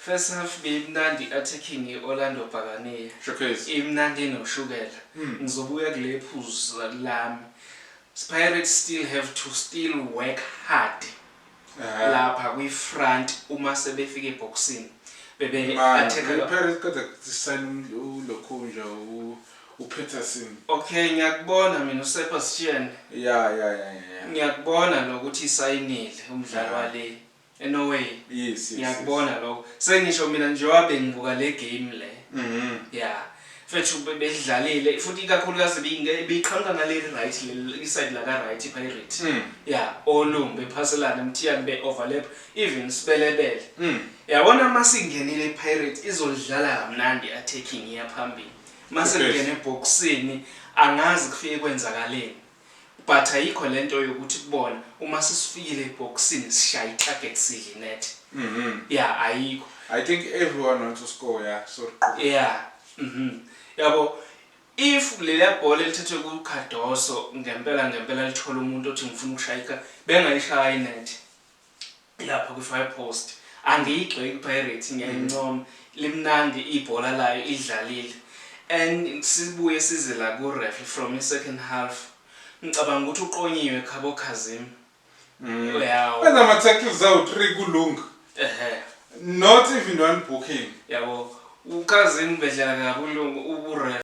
First half beyimnandi attacking i-Orlando Buccaneer. Showcase. Imnandi noshukela. Ngizobuya kule phuzu lami. Pirates still have to still work hard lapha kwi-front uma sebefika eboxini. Bebe Man, attack. Pirates kade sign ulokhunja uPeterson. Okay, ngiyakubona mina uSebastian. Ngiyakubona lokuthi isayinile umdlalo wale eNorway. Ngiyakubona lokho. Sengisho mina njengoba bengibuka le game le. Yeah. Mfethu, bedlalile futhi ikakhulukazi beyiqhamuka ngale right, le iside la ka right iPirate. Yeah, olungu bephaselana Mthiyane, be overlap, even Sibelebele. Yabona, masingenile iPirate izodlala kamnandi attacking iyaphambili. Mase kungena eboxini angazi kufike kwenzakaleni. But ayikho lento yokuthi kubona uma sesifikile eboxini sishaya itarget, sidle inet. Yeah, ayikho. I think everyone wants to score, yeah. So Yeah. Yabo, if leliya bhola elithethwe kuCardoso ngempela ngempela lithola umuntu othi ngifuna ukushaya, bengayishaya inet lapha kwi-far post. Angiyigxeki iPirates, ngiyayincoma, limnandi ibhola layo, idlalile. And sibuye size la ku-ref from i-second half, ngicabanga ukuthi uqonyiwe Khabo Kazim. Yawo. Wenza ama-tackles awu-3 kulunga. Not even one booking. Yabo, uKazim bedlala kabi ulungu, uref.